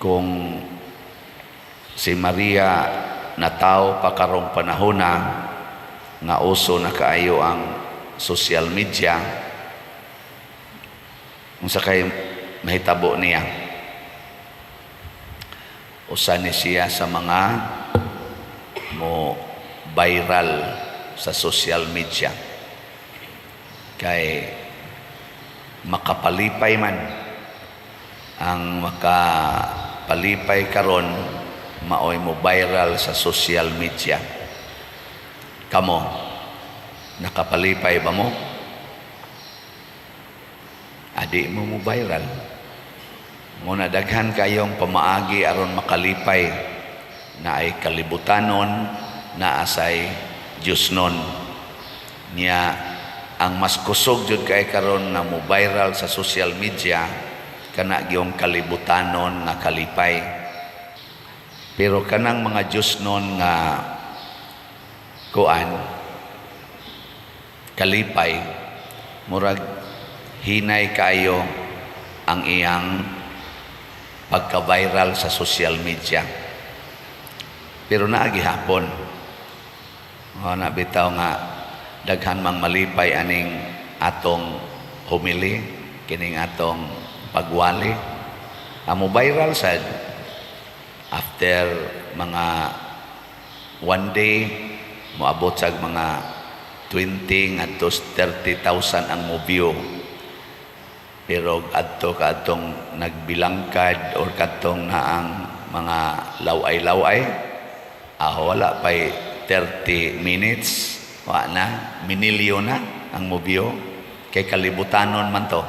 Kung si Maria natawo pa karong panahona nga uso na kaayo ang social media, unsa kay mahitabo niya? Usa ni siya sa mga mo viral sa social media kay makapalipay man. Ang makapalipay karon maoy mo viral sa social media. Kamo, nakapalipay ba mo? Adi mo mo viral. Muna daghan kayong pamaagi aron makalipay, na ay kalibutanon, na asay Diyosnon niya. Ang mas kusog jud kay karon nga mo viral sa social media, kana gyung kalibutanon nga kalipay. Pero kanang mga Diyosnon nga kuan kalipay, murag hinay kayo ang iyang pagka-viral sa social media. Pero naa gihapon o na bitaw nga daghan mang malipay aning atong homily, kining atong pagwali. Amo viral sad after mga one day, moabot sa mga 20 ngadto 30,000 ang mo view. Pero adto kadtong nagbilangkad or kadtong naang mga laway-laway, wala pa'y 30 minutes, wa na, minilyo na ang mo view, kay kalibutanon man to.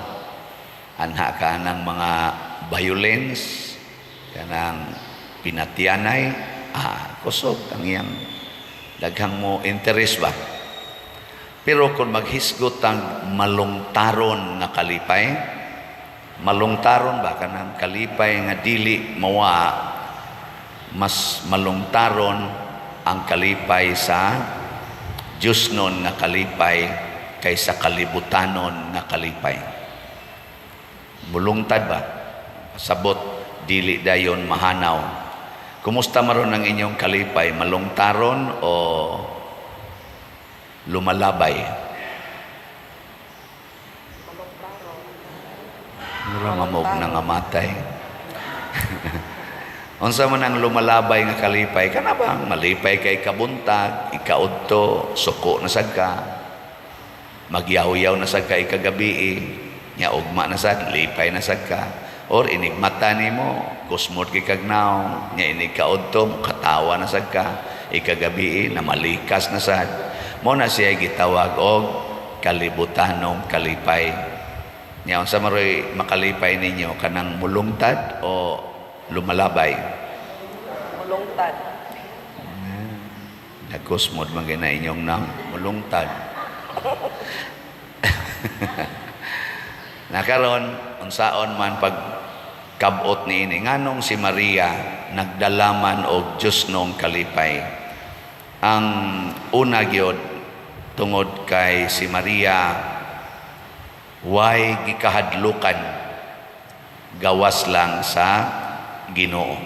Anha ka ng mga violence, kanang pinatyanay, kusog ang iyang daghang mo interest ba. Pero kung maghisgot ang malungtaron nga kalipay, malungtaron ba, kanang kalipay nga dili mawa, mas malungtaron ang kalipay sa Diyosnon nga kalipay kaysa kalibutanon nga kalipay. Mulungtad ba? Sabot, dili dayon mahanaw. Kumusta maron ang inyong kalipay? Malungtaron o lumalabay? Malungtaron. Mura mamog na nga matay. Unsa man ang lumalabay nga kalipay? Kana bang malipay kay kabuntag, ikaudto, suko na sad ka. Magyaw-yaw na sad ka ikagabi, nya ugma na sad, lipay na sad ka. Or inigmata nimo, kusmod kay kag nawong, nya inig kaudto, katawa na sad ka, ikagabi na malikas na sad. Mo na siya gitawag og kalibutanong kalipay. Nya unsa maroy makalipay ninyo, kanang mulungtad o lumalabay? Mulungtad. Nagkusmod man gyud na inyong nang mulungtad. Nakaron, unsaon man pag kabot niini, nganong si Maria nagdalaman og Diyosnong kalipay? Ang una gyud, tungod kay si Maria way gikahadlukan gawas lang sa Ginoo.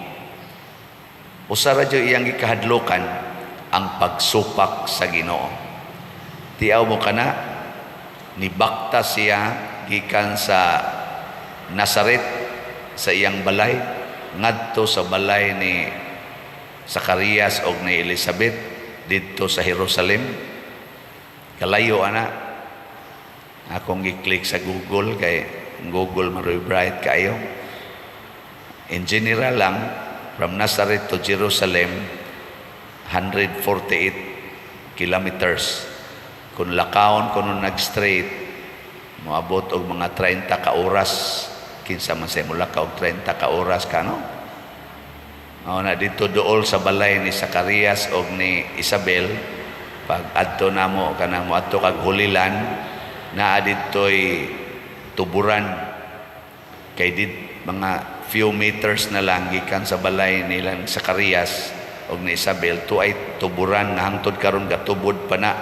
Usa ra jud iyang gikahadlukan, ang pagsupak sa Ginoo. Tiaw mo kana, nibakta siya gikan sa Nazaret, sa iyang balay, ngadto sa balay ni Zacarias og ni Elizabeth didto sa Jerusalem. Kalayo ana. Akong gi-click sa Google kay Google maroy bright kaayo. In general lang, from Nazareth to Jerusalem, 148 kilometers. Kung lakawon kuno nag-straight, moabot og mga 30 ka oras. Kinsa man say molakaw og 30 ka oras kano? Mao na dito dool sa balay ni Zacarias og ni Isabel, pag adto namo kanang moadto kag Holy Land, naa didtoy tuburan, kay did mga few meters na lang gikan sa balay nila ni Zacarias og ni Isabel to ay tuburan nga hangtod karon gatubod pa na.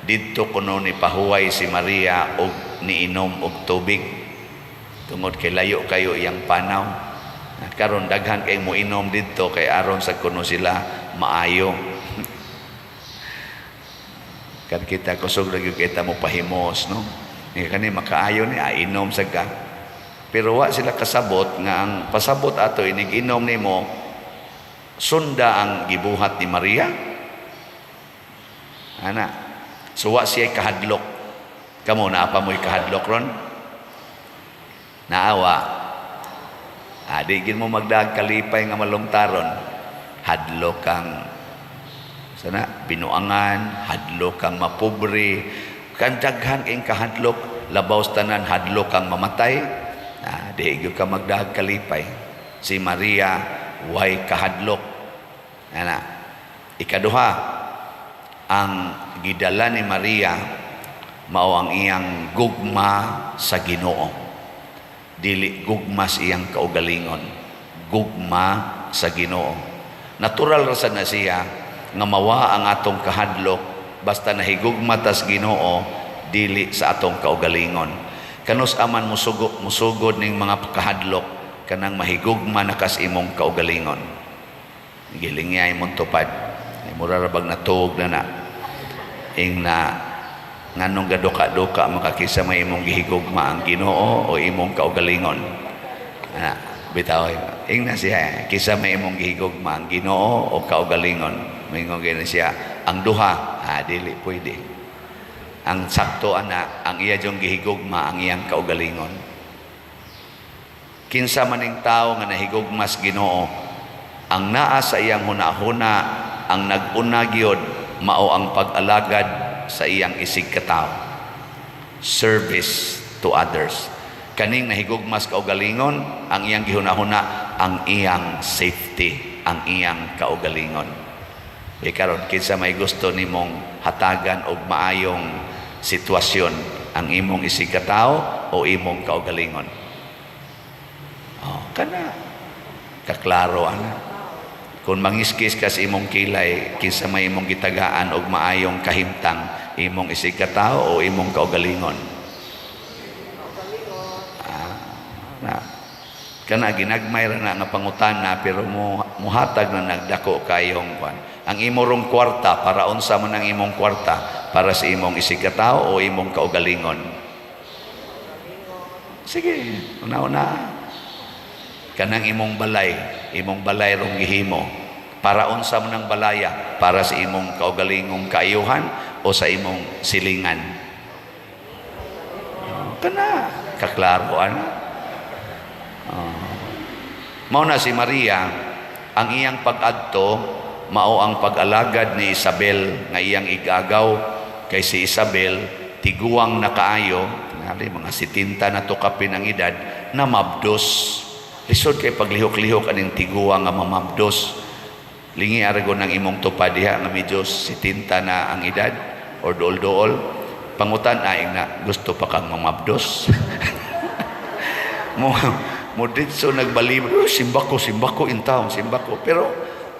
Didto kuno ni pahuway si Maria og niinom og tubig tungod kay layo kayo iyang panaw. Karon daghan kay mo inom didto kay aron sa kuno sila maayo. Kan kita kusog ra gyud kita mo pahimos, no? Ni kani makaayo ni inom sa ka. Pero wa sila kasabot nga ang pasabot ato, inig inom nimo, sunda ang gibuhat ni Maria. Ana. So wa siya kahadlok. Kamo, naa pa mo'y kahadlok ron? Naawa. Ah, di gin mo magdag kalipay nga malungtaron. Hadlok kang sana binuangan, hadlok kang mapobre, kan daghan kayong kahadlok, labaw sa tanan, hadlok kang mamatay. Ah, di gyud ka magdag kalipay. Si Maria way kahadlok. Ana. Ikaduha, ang gidala ni Maria mao ang iyang gugma sa Ginoo. Dili gugma sa iyang kaugalingon, gugma sa Ginoo. Natural ra sad na siya nga mawa ang atong kahadlok basta nahigugma tas Ginoo, dili sa atong kaugalingon. Kanus aman musugo, musugod ning mga kahadlok kanang mahigugma na kas imong kaugalingon? Gilingya imong tupad. Ay, mura ra bag natuog na na. Ing na nganong gaduka-duka makakisa may imong gihigugma, ang Ginoo o imong kaugalingon? Ana, bitaw, ing na siya, kisa may imong gihigugma, ang Ginoo o kaugalingon? Mingon gani siya, ang duha. Ah, dili pwede. Ang sakto ana, ang iya jung gihigugma ang iyang kaugalingon. Kinsa maning tao nga nahigugma sa Ginoo, ang naa sa iyang hunahuna, ang nag-una gyud mao ang pag-alagad sa iyang isig katawo, service to others. Kaning nahigugmas kaugalingon, ang iyang gihunahuna ang iyang safety, ang iyang kaugalingon. E karon, kinsa may gusto nimong hatagan og maayong sitwasyon, ang imong isig katawo o imong kaugalingon? Oh, kana kaklaro ana. Kung mangiskis ka sa imong kilay, kinsa may imong gitagaan og maayong kahimtang, imong isig katawo o imong kaugalingon? Ah, na kana ginagmay ra na nga pangutana, pero mo muhatag na nagdako kayong kwan. Ang imo rong kwarta, para unsa man ang imong kwarta? Para sa imong isig katawo o imong kaugalingon? Sige, una-una. Kanang imong balay, imong balay rong gihimo, para unsa man ang balaya? Para sa imong kaugalingong kaayuhan o sa imong silingan? Kana kaklaro ana. Oh. Mao na si Maria, ang iyang pag-adto mao ang pag-alagad ni Isabel nga iyang igagaw, kay si Isabel tiguang na kaayo, tingali mga 70 na to kapin ang edad, na mabdos. Lisod kay paglihok-lihok aning tiguang nga mamabdos. Lingi aragon ng imong tupad diha nga medyo 70 na ang edad or dool-dool. Pangutan aing na gusto pa kang mamabdos? Mo mo ditso nagbalibro, "Oh, simbako in town, simbako." Pero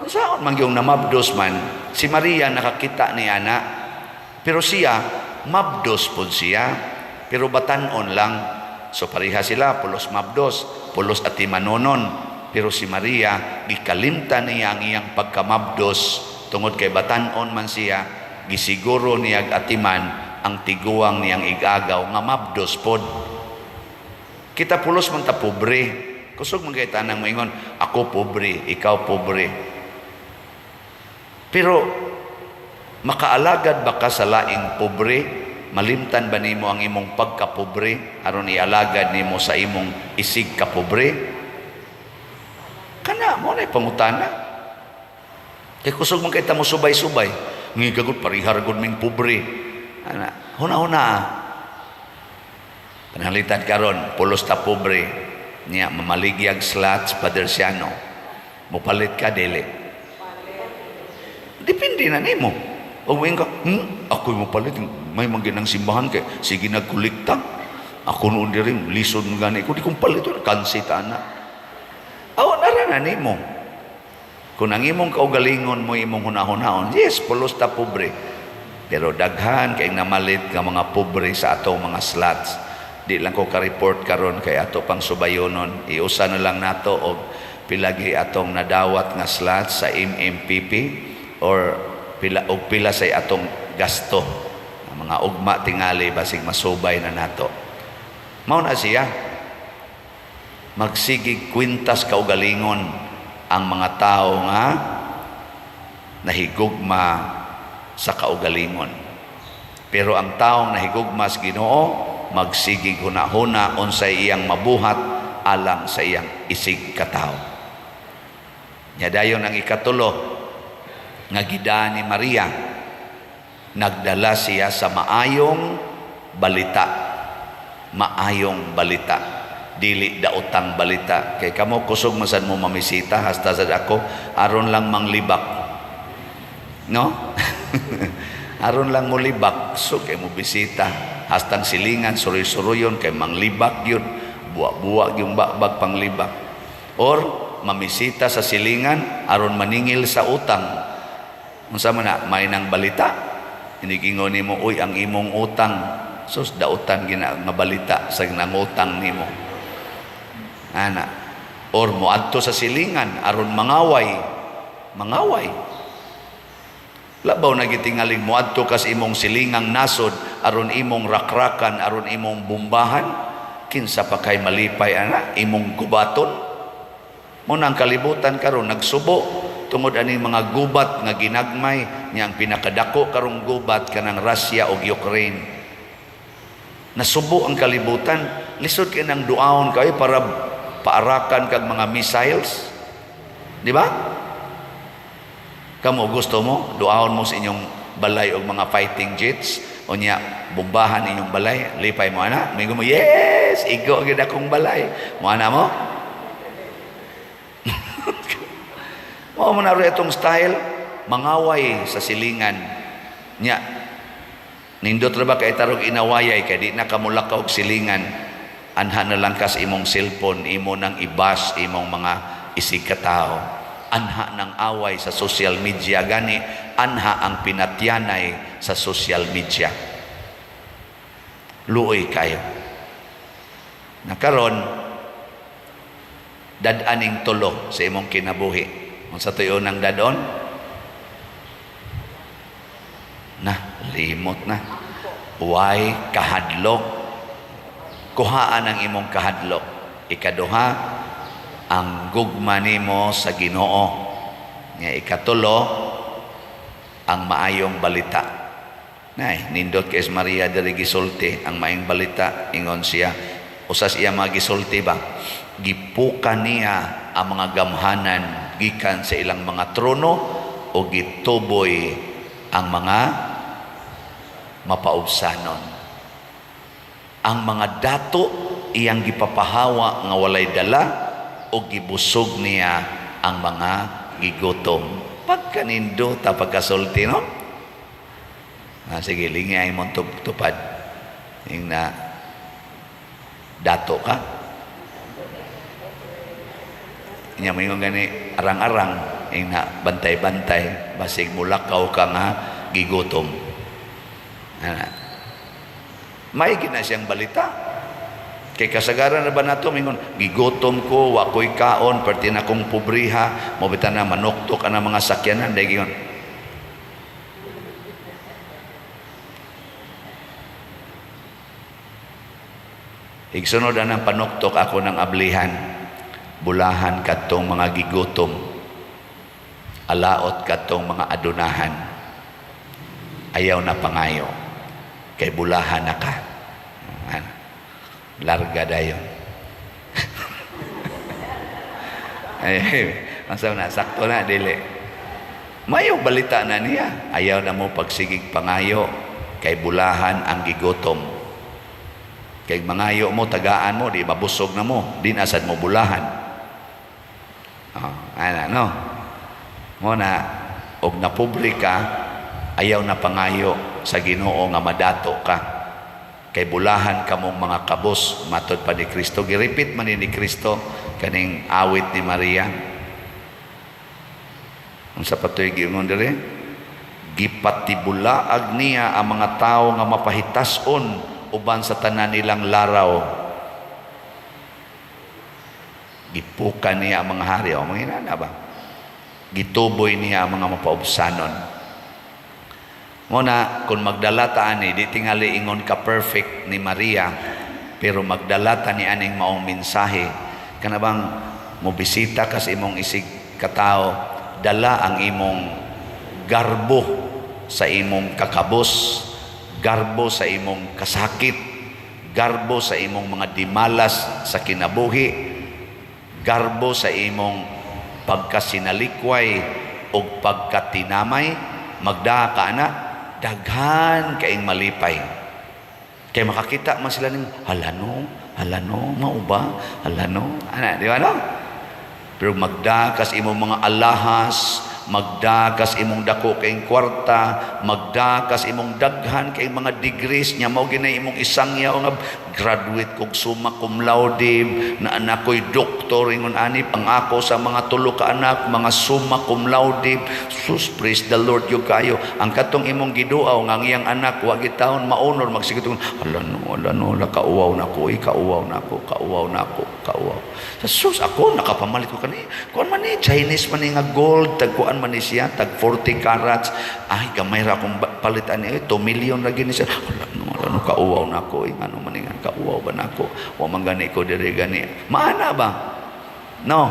ang saon man yung namabdos man, si Maria nakakita ni ana. Pero siya, mabdos pod siya. Pero batanon lang. So pareha sila, pulos mabdos, pulos atimanonon. Pero si Maria, gikalimtan niya ang iyang pagkamabdos tungod kay batanon man siya, gisiguro niya atiman ang tiguang niyang igagaw nga mabdos pod. Kita pulos man ta pobre. Kusog man kay tanang moingon, "Ako pobre," ikaw pobre. Pero makaalagad ba ka sa laing pobre? Malimtan ba nimo ang imong pagkapobre aron ialagad nimo sa imong isig kapobre? Kana mo na pangutana. Kay kusog man kay ta mo subay-subay. Ngigagod parihar gud ming pobre. Ana, huna-huna. Pananglitan karon, pulos ta pobre. Niya mamaligyag slots Padersiano. Mopalit ka, dili? Depende na nimo. O moingon ka, "Ako'y mopalit, may mangginang simbahan kay sige nagkolekta. Ako noon diri lisod man gani ko, di kong palit, kansi ta na." Aw nara na nimo. Kung ang imong kaugalingon mo imong hunahunahon, yes, pulos ta pobre. Pero daghan kay namalit nga mga pobre sa atong mga slots. Di lang ko ka-report karon kay ato pang subayonon. Iusa na lang nato og Pila gi atong nadawat nga slot sa MMPP or pila og pila say atong gasto. Ang mga ugma tingali basig masubay na nato. Mao na siya. Magsigig kwintas kaugalingon ang mga tao nga nahigugma sa kaugalingon. Pero ang taong nahigugma sa Ginoo magsigig hunahuna unsay iyang mabuhat alang sa iyang isig katawo. Nya dayon ang ikatulo nga gida ni Maria, nagdala siya sa maayong balita. Maayong balita, dili daotang balita. Kay kamo kusog man sad mo mamisita, hasta sad ako aron lang manglibak. No? Aron lang molibak, so kay mo bisita. Hastang silingan, suroy-suroyon, kay manglibak yun. Buwa-buwa yung bakbag panglibak. Or mamisita sa silingan, aron maningil sa utang. Unsa man na, may nang balita. Inigingon nimo, uy, ang imong utang. Sus, dautan gina nga balita sa nangutang nimo. Ana. Or moadto sa silingan, aron mangaway. Mangaway. Labaw na gitingaling moadto kas imong silingang nasod aron imong rakrakan, aron imong bumbahan, kinsa pa kay malipay ana imong gubaton. Mo ang kalibutan karon nagsubo tungod ani mga gubat nga ginagmay niya. Ang pinakadako karong gubat kanang Russia ug Ukraine. Nasubo ang kalibutan. Lisod kay nang duaon kayo para paarakan kag mga missiles, di ba? Kamo gusto mo duaon mo sa inyong balay og mga fighting jets, unya bombahan inyong balay, lipay mo ana, mingon mo, "Yes, igo gid akong balay." Mo ana mo. Mao man na itong style mangaway sa silingan nya. Nindot ra ba kay tarog inawayay kay di na kamulakaw og silingan? Anha na lang kas imong cellphone, imo nang ibas imong mga isig katao. Anha ng away sa social media gani, anha ang pinatyanay sa social media. Luoy kayo. Nakaron dad-aning tulo sa imong kinabuhi. Unsa tuyo nang dadon? Na limot na. Why kahadlok? Kuhaan ang imong kahadlok. Ikaduha, ang gugma nimo sa Ginoo. Nga ikatulo, ang maayong balita. Nay, nindot kay Maria diri gisulti ang maayong balita. Ingon siya, usas iya mga gisulti ba? Gipuka niya ang mga gamhanan gikan sa ilang mga trono o gituboy ang mga mapaubsanon. Ang mga dato iyang gipapahawa nga walay dala o gibusog niya ang mga gigutom. Pagkanindota pagkasulti, no? Ah, sige, lingay mong tupad. Yung na dato ka. Inya mo yung gani arang-arang, yung na bantay-bantay, basig mulakaw ka nga gigutom. Ana. May gina siyang balita. Kay kasagaran na ba nato mingon, gigutom ko, wa ko'y kaon, perti na kong pobriha, mo bita na manuktok ang mga sakyanan, dahil gingon. Igsunod ang panuktok ako ng ablihan, bulahan kadtong mga gigutom, alaot kadtong mga adunahan, ayaw na pangayo, kay bulahan na ka. Ano? Larga dayon. Ay, masa na, sakto na, dili. Mayo balita na niya. Ayaw na mo pagsigig pangayo, kay bulahan ang gigutom. Kay mangayo mo, tagaan mo, di mabusog na mo, di nasad mo bulahan. Oh, ana, no? Mo na, og napobre ka, ayaw na pangayo sa Ginoo nga madato ka. Kay bulahan kamong mga kabos, matod pa ni Kristo. Girepeat man ni Kristo kaning awit ni Maria. Unsa pa to'y giingon diri? Gipatibulaag niya ang mga tawo nga mapahitason uban sa tanan nilang laraw. Gipukan niya ang mga hari o mga inana ba. Gituboy niya ang mga mapaubsanon. Mao na kung magdala ta ani, di tingali ingon ka perfect ni Maria, pero magdala ta ni aning maong mensahe, kana bang mobisita ka sa imong isig katao, dala ang imong garbo sa imong kakabos, garbo sa imong kasakit, garbo sa imong mga dimalas sa kinabuhi, garbo sa imong pagkasinalikway o pagkatinamay. Magdaa ka ana, daghan kaing malipay. Kay makakita man sila ning hala no, hala no, mao ba? Hala no. Ana, di ba no? Pero magdakas imong mga alahas, magdakas imong dako kayong kwarta, magdakas imong daghan kay mga degrees nya, mao ginay imong isangyaw nga graduate kog summa cum laude, na anak ko'y doktor, ingon ani ang ako sa mga tulo ka anak mga summa cum laude. Sus, praise the Lord gyud kayo. Ang katong imong giduaw nga ang iyang anak wa gitawon maunor, magsigit, "Hala no, hala no, la kauwaw na ko, eh, kauwaw na ako, kauwaw na ako, kauwaw." Sa sus, ako nakapamalit ko kani kuan man ni, Chinese man ni nga gold, tag kuan man ni siya, tag 40 carats. Ay, gamay ra akong palit ani, eh, 2 million ra gini siya. Hala no, hala no, kauwaw na ako, eh, ano man ni nga kauwaw ba na ako, wa man gani ko diri gani maana ba no.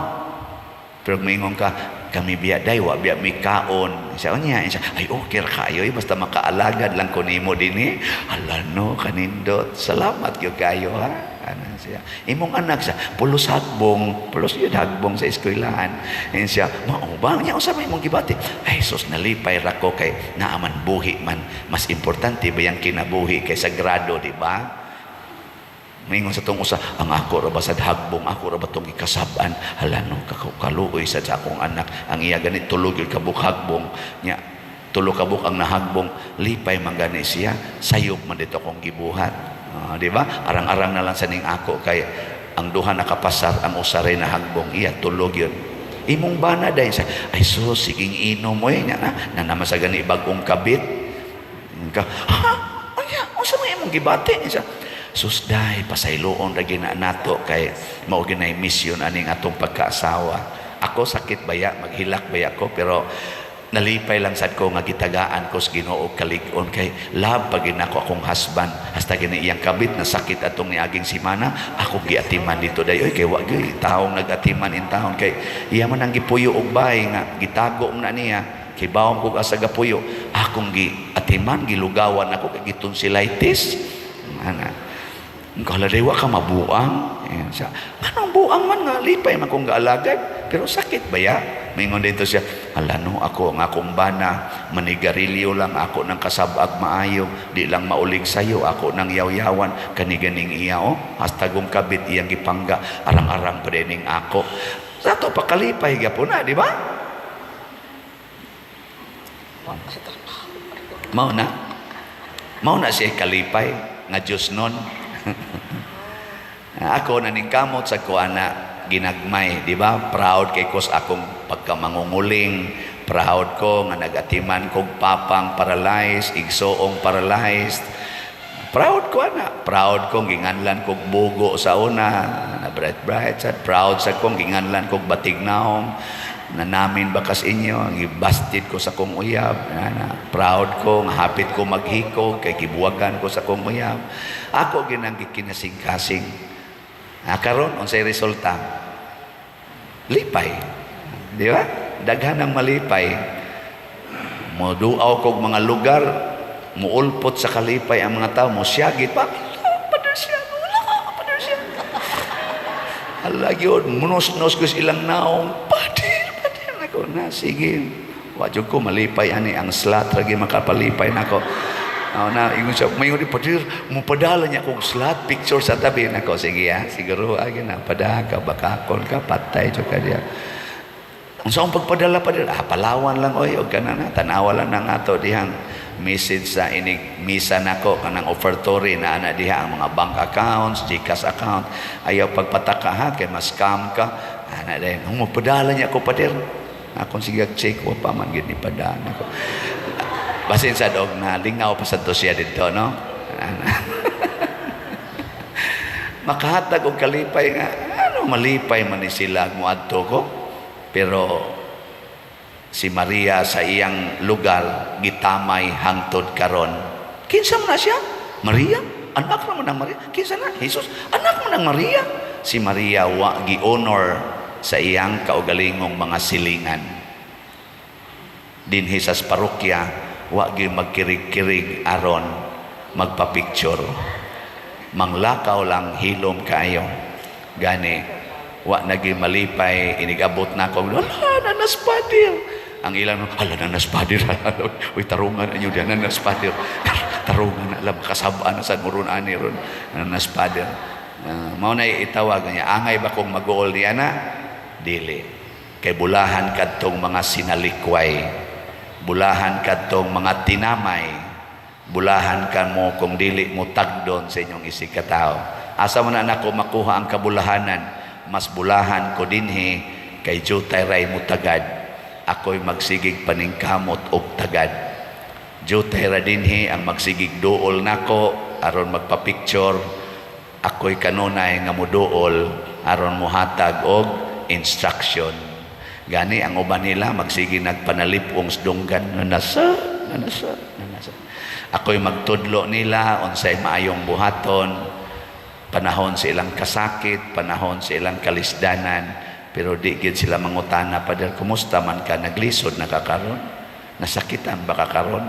Pero mingon ka, "Kami biya day, wa biya mi kaon." Siya unya siya, "Ay, okay ra kayo eh, basta makaalagad lang ko nimo dinhi." Hala no, kanindot, salamat gyud kayo ha. Ana siya. Imong anak sa pulos hagbong, pulos yun hagbong sa eskwelahan. And siya, "Mao ba? Nya unsa may imong gibati?" "Ay sus, nalipay ra ko kay naaman buhi man. Mas importante ba yang kinabuhi kaysa grado, di ba?" Maingon sa tong usa, "Ang ako ra ba sad hagbong, ako ra ba tong gikasab-an. Hala no, kaluoy sad sa akong anak. Ang iya ganit tulo gyud ka hagbong." Nya tulo ka ang nahagbong, lipay man gani siya, sayop man dito akong gibuhat. Ah, di ba? Arang-arang na lang sa ning ako kay ang duha nakapasar, ang usa ray nahagbong, iya tulog yun. Imong bana dahil sa, "Ay sus, siging inom oy, nya na, na naman sa gani bagong kabit." Ka, "Ha? Unya, unsa may imong gibati?" Siya, "Sus day, pasayloon ra gina nato kay mao ginay mission aning atong pagkaasawa." Ako sakit baya, maghilak baya ko, pero nalipay lang sad ko nga gitagaan ko sa Ginoo kalig-on kay love pag ko akong husband. Hasta gini iyang kabit na sakit atong niaging simana, ako giatiman dito day oy, kay wa gyud taong nagatiman in taon, kay iya man ang gipuyo og bay nga gitago na niya kay bawon ko asa gapuyo, akong giatiman, gilugawan ako kay gitonsillitis ana. Kala day wa ka mabuang. Ayan siya. Anong buang man nga lipay man kong gaalagad, pero sakit ba ya? Mingon dito siya, "Hala no, ako ang akong bana, manigarilyo lang ako ng kasabag maayo, di lang maulig sayo, ako ng yaw-yawan, kaniganing iya oh, hasta gong kabit iyang gipangga, arang-arang pa ning ako." Sa to pakalipay gyapon na, di ba? Mao na. Mao na siya kalipay nga Diyos nun. Ako naningkamot sa ko ana ginagmay, di ba? Proud kay ko sa akong pagkamangunguling, proud ko nga nagatiman kog papang paralyzed, igsoong paralyzed. Proud ko ana, proud ko ginganlan kog bugo sa una, na bright bright sad, proud sa kong ginganlan kog batignaong na namin bakas inyo, gibasted ko sa kong uyab, ana, proud ko nga hapit ko maghikog kay gibuwagan ko sa kong uyab. Ako ginang gikinasing-kasing. Ah, karon unsay resulta? Lipay. Di ba? Daghan ang malipay. Moduaw kog mga lugar, muulpot sa kalipay ang mga tao, mosyagit pa. "Pader siya, wala ka, pader siya." Hala yun, munos-nos ko sa ilang naong. "Pader, pader." Ako na, sige. Wa jud ko malipay ani ang slot lagi makapalipay nako. Oh, na ingon siya, may ingon, "Pader, mupadala niya kog slot picture sa tabi nako." "Sige ha, siguro agi na pada ka, bakakon ka, patay jud ka diya." "Unsa ang pagpadala, pader?" "Ah, Palawan lang oy, og kana na tanawa lang na nga to dihang message sa inig misa nako kanang offertory na ana diha ang mga bank accounts, GCash account. Ayaw pagpataka ha, kay mas-scam ka." Ana din, "Mupadala niya ako, pader." Akong sige check, wa pa man gid ni padala nako. Basin sa dog na lingaw pa sa to siya dito, no? Makahatag og kalipay nga ano Malipay man ni sila moadto ko. Pero si Maria sa iyang lugar gitamay hangtod karon. Kinsa man na siya? Maria? Anak naman ng Maria. Kinsa na? Jesus. Anak man ng Maria. Si Maria wa gi-honor sa iyang kaugalingong mga silingan. Dinhi sa parokya, wa gi magkirig-kirig aron magpa-picture. Manglakaw lang, hilom kaayo. Gani, wa nagi malipay inigabot na ako. "Hala, nanas padir." Ang ilang, "Hala, nanas padir. Uy, tarungan inyo diyan, nanas padir. Tarungan na alam, kasabaan na sa muron ani ron. Nanas padir." Mao na itawag niya. Angay ba kung mag-uol niya na? Dili. Kay bulahan kadtong mga sinalikway. Bulahan kadtong mga tinamay. Bulahan ka mo kung dili mo tagdon sa inyong isigkatao. Asa man na nako makuha ang kabulahanan? Mas bulahan ko dinhi kay jutay ray mo tagad. Ako'y magsigig paningkamot og tagad. Jutay ra dinhi ang magsigig duol nako aron magpa-picture. Ako'y kanunay nga muduol aron muhatag og instruction. Gani ang uban nila magsige nagpanalipong sa dunggan na nasa, na nasa, na nasa. Ako'y magtudlo nila unsay maayong buhaton panahon sa ilang kasakit, panahon sa ilang kalisdanan, pero di gid sila mangutana, "Pader, kumusta man ka? Naglisod na ka karon? Nasakitan ba ka karon?"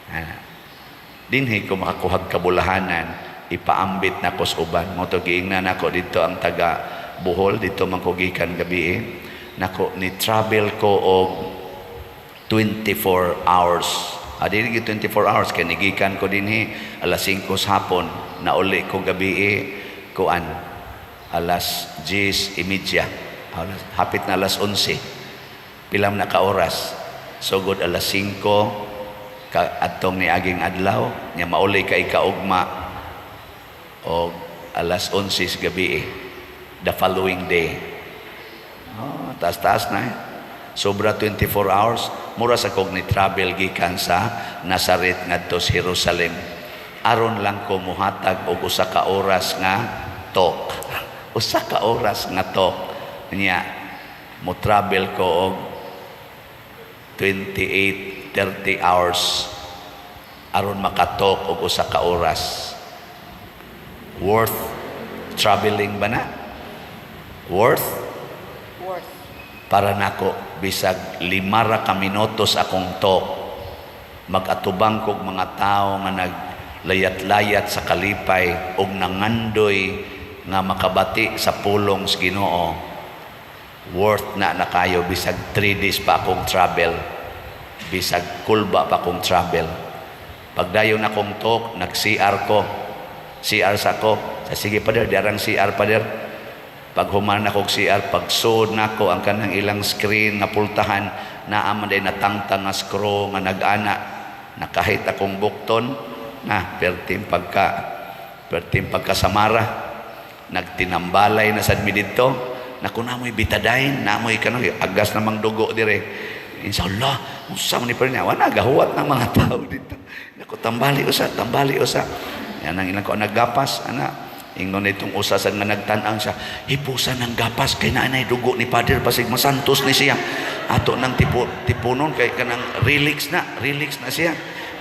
Ah. Dinhi ko makakuhag kabulahanan, ipaambit na ko sa uban. Mao to giingnan nako dito ang taga Bohol, dito man ko gikan gabi eh. Nako ni travel ko og 24 hours. Ah, dili gyud 24 hours kay nigikan ko dinhi alas 5 sa hapon, nauli ko gabi eh, kuan, alas 10:30. Alas, hapit na alas 11. Pilam na ka oras? Sugod alas 5 ka adtong niaging adlaw, nya mauli ka ikaugma og alas 11 sa gabi eh, the following day. Oh, taas-taas na eh. Sobra 24 hours, mura sa kog ni travel gikan sa Nazaret ngadto sa Jerusalem. Aron lang ko muhatag og usa ka oras nga talk. Usa ka oras nga talk. Nya mo travel ko og 28, 30 hours aron makatalk og usa ka oras. Worth traveling ba na? Worth? Worth. Para nako bisag 5 ra ka minutos akong talk, mag-atubang kog mga tao nga naglayat-layat sa kalipay og nangandoy nga makabati sa pulong sa Ginoo, worth na na kayo bisag 3 days pa akong travel, bisag kulba pa akong travel. Pagdayon akong talk, nag-CR ko, CR sa ko sa, "Sige, pader, diarang CR, pader." Pag human ako CR, pag sud nako ang kanang ilang screen nga pultahan, naa man day natangtang nga screw nga nag-ana na kahit akong bukton na perting pagkasamara, nagtinambalay na sad mi didto. Naku, namoy Betadine, namoy kano, agas namang dugo dire. Inshallah, unsa man ni niya, wala gahuwat ng mga tao dito. Naku, tambali usa, tambali usa. Yan ang ilang ko naggapas ana. Ingon itong usa sa nga nagtan-ang siya, "Hipusan ng gapas kay naanay dugo ni Father, basig masantos ni siya. Ato nang tipo, tipunon kay kanang relax na, relax na siya."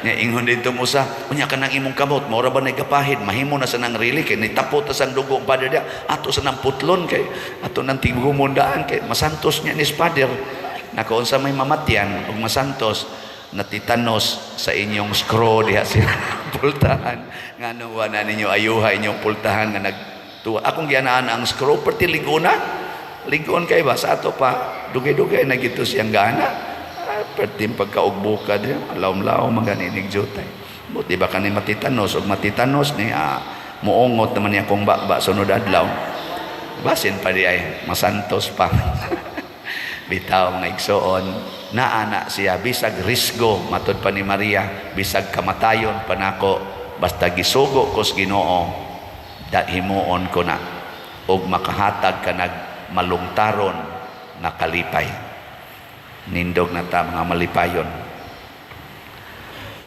Nya ingon ditong usa, "Unya kanang imong kamot, mao ra ba nay gapahid, mahimo na sa nang relic kay nitapot ta sang dugo Father dia, ato sa nang putlon kay ato nang tigumundaan kay masantos niya ni Father." Nako, unsa may mamatyan ug masantos, natitanos sa inyong screw diha sila pultahan. Ngano wa na ninyo ayuha inyong pultahan nga nagtuwa? Akong gianaan ang screw perti liguna, ligon kay ba sa ato pa, dugay-dugay na gito siyang gana. Ah, perti pagkaugbuka diha, lawom-lawom man gani nig jutay. Buti ba kani matitanos ug matitanos ni, ah, muungot naman niya akong baba sunod adlaw, basin pa di ay masantos pa. Bitaw, mga igsoon, naana siya bisag risgo, matod pa ni Maria, bisag kamatayon pa nako, basta gisugo ko sa Ginoo, da himuon ko na og makahatag ka nag malungtaron nga kalipay. Nindog na ta mga malipayon.